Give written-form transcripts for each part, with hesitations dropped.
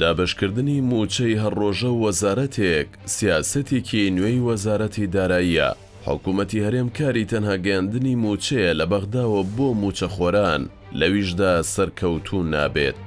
دابەشکردنی مووچەی هەر ڕۆژە و وەزارەتێک سیاسەتێکی نوێی وەزارەتی داراییە، حکومەتی هەرێم کاری تەنها گەیاندنی مووچەیە لە بەغداوە بۆ مووچەخۆران، لەویشدا سەرکەوتوو نابێت.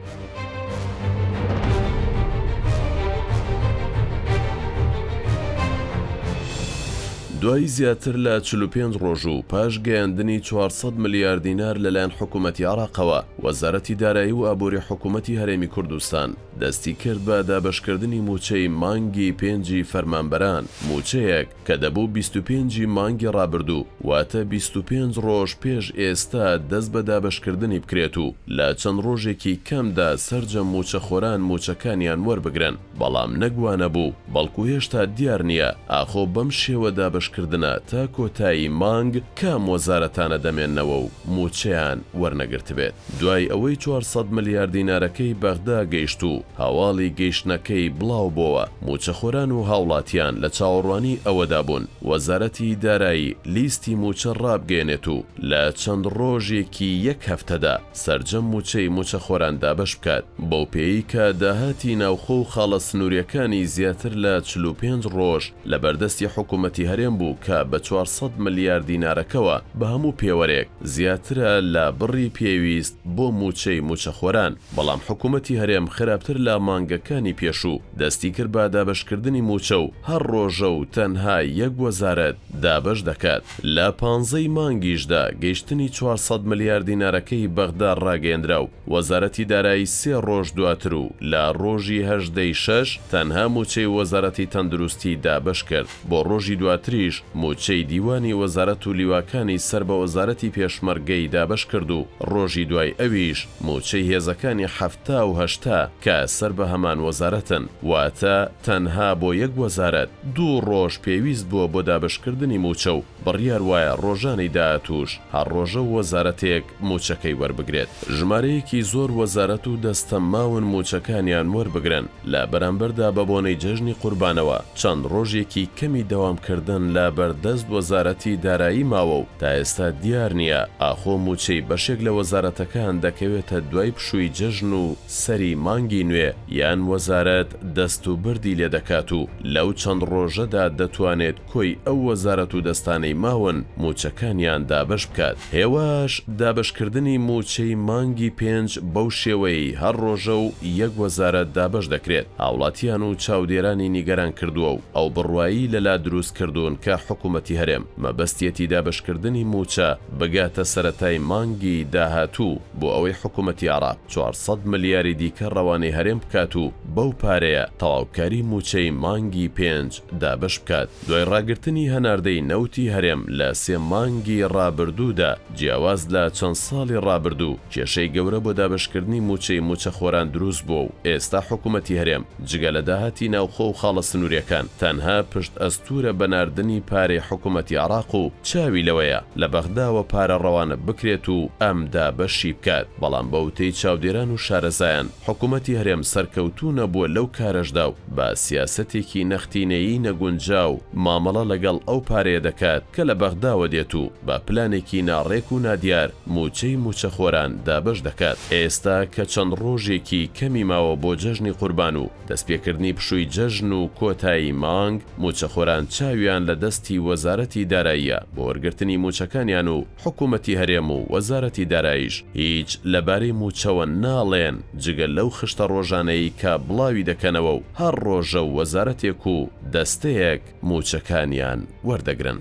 دوای زیاتر لە 45 ڕۆژ و پاش گەیاندنی 400 ملیار دینار لەلایەن حکومەتی عێراقەوە، وەزارەتی دارایی و ئابووری حکومەتی هەرێمی کوردستان دەستی کرد بە دابەشکردنی مووچەی مانگی پێنجی فەرمانبەران، مووچەیەک کە دەبوو 25 ی مانگی ڕابردوو واتە 25 ڕۆژ پێش ئێستا دەست بە دابەشکردنی بکرێت و لە چەند ڕۆژێکی کەمدا سەرجەم مووچەخۆران مووچەکانیان وەربگرن. بەڵام نەک وانەبوو، بەڵکو هێشتا دیار نییە ئاخۆ بەم شێوە دابەشکردنە تا کۆتایی مانگ کام وەزارەتانە دەمێننەوە و مووچەیان وەرنەگرتبێت. دوای ئەوەی 400 ملیار دینارەکەی بەغدا گەیشت و هەواڵی گەیشتنەکەی بڵاوبۆوە، مووچەخۆران و هاوڵاتیان لە چاوەڕوانی ئەوەدا بوون وەزارەتی دارایی لیستی مووچە ڕابگەیەنێت و لە چەند ڕۆژێکی یەک هەفتەدا سەرجەم مووچەی مووچەخۆران دابەش بکات، بەو پێیەی کە داهاتی ناوخۆ و خاڵە سنوورییەکانی زیاتر لە 45 ڕۆژ لە بەردەستی حکوومەتی هەرێم بوو کە بە 400 ملیار دینارەکەوە بە هەموو پێوەرێک زیاترە لە بڕی پێویست بۆ مووچەی مووچەخۆران، بەڵام حکوومەتی هەرێم خراپتر لە مانگەکانی پێشوو دەستی کرد بە دابەشکردنی مووچە و هەر ڕۆژە و تەنها یەک وەزارەت دابەش دەکات. لە پانزەی مانگیشدا گەیشتنی 400 ملیار دینارەکەی بەغدا ڕاگەیەندرا و وەزارەتی دارایی سێ ڕۆژ دواتر و لە ڕۆژی 18 ی شەش تەنها مووچەی وەزارەتی تەندروستی دابەش کرد، بۆ ڕۆژی دواتریش مووچەی دیوانی وەزارەت و لیواکانی سەر بە وەزارەتی پێشمەرگەی دابەش کرد و ڕۆژی دوای ئەویش مووچەی هێزەکانی 70 و 80 کە سەر بە هەمان وەزارەتن، واتە تەنها بۆ یەک وەزارەت دوو ڕۆژ پێویست بووە بۆ دابەشکردنی مووچە و بڕیار وایە ڕۆژانی داهاتووش هەر ڕۆژە و وەزارەتێک مووچەکەی وەربگرێت. ژمارەیەکی زۆر وەزارەت و دەستە ماون مووچەکانیان وەربگرن، لە بەرامبەردا بە بۆنەی جەژنی قوربانەوە چەند ڕۆژێکی کەمی دەوامکردن لە بەردەست وەزارەتی دارایی ماوە و تا ئێستا دیار نییە ئاخۆ مووچەی بەشێک لە وەزارەتەکان دەکەوێتە دوای پشووی جەژن و سەری مانگی نوێ یان وەزارەت دەستوبردی لێدەکات و لەو چەند ڕۆژەدا دەتوانێت کۆی ئەو وەزارەت و دەستانەی ماون مووچەکانیان دابەش بکات. هێواش دابەشکردنی مووچەی مانگی پێنج بەو شێوەیەی هەر ڕۆژە و یەک وەزارەت دابەش دەکرێت، هاوڵاتیان و چاودێرانی نیگەران کردووە و ئەو بڕوایەی لەلا دروست کردوون کە حکومەتی هەرێم مەبەستیەتی دابەشکردنی مووچە بگاتە سەرەتای مانگی داهاتوو بۆ ئەوەی حکومەتی عێراق 400 ملیاری دیکە ڕەوانەی هەرێم بکات و بەو پارەیە تەواوکاری مووچەی مانگی پێنج دابەش بکات. دوای ڕاگرتنی هەناردەی نەوتی هەرێم لە سێ مانگی ڕابردوودا، جیاواز لە چەند ساڵی ڕابردوو، کێشەی گەورە بۆ دابەشکردنی مووچەی مووچەخۆران دروست بووە و ئێستا حکومەتی هەرێم جگە لە داهاتی ناوخۆ و خاڵە سنوورییەکان تەنها پشت ئەستوورە بە ناردنی پارەی حکومەتی عێراق و چاوی لەوەیە لە بەغداوە پارە ڕەوانە بکرێت و ئەم دابەشی بکات، بەڵام بە وتەی چاودێران و شارەزایان حکومەتی هەرێم سەرکەوتوو نەبووە لەو کارەشدا و بە سیاسەتێکی نەختینەیی نەگونجاو مامەڵە لەگەڵ ئەو پارەیە دەکات کە لە بەغداوە دێت و بە پلانێکی ناڕێک و نادیار مووچەی مووچەخۆران دابەش دەکات. ئێستا کە چەند ڕۆژێکی کەمی ماوە بۆ جەژنی قوربان و دەستپێکردنی پشووی جەژن و کۆتایی مانگ، مووچەخۆران چاویان لە دەستی وەزارەتی داراییە بۆ وەرگرتنی مووچەکانیان و حکومەتی هەرێم و وەزارەتی داراییش هیچ لەبارەی مووچەوە ناڵێن جگە لەو خشتە ڕۆژانەی کە بڵاوی دەکەنەوە و هەر ڕۆژە و وەزارەتێک و دەستەیەک مووچەکانیان وەردەگرن.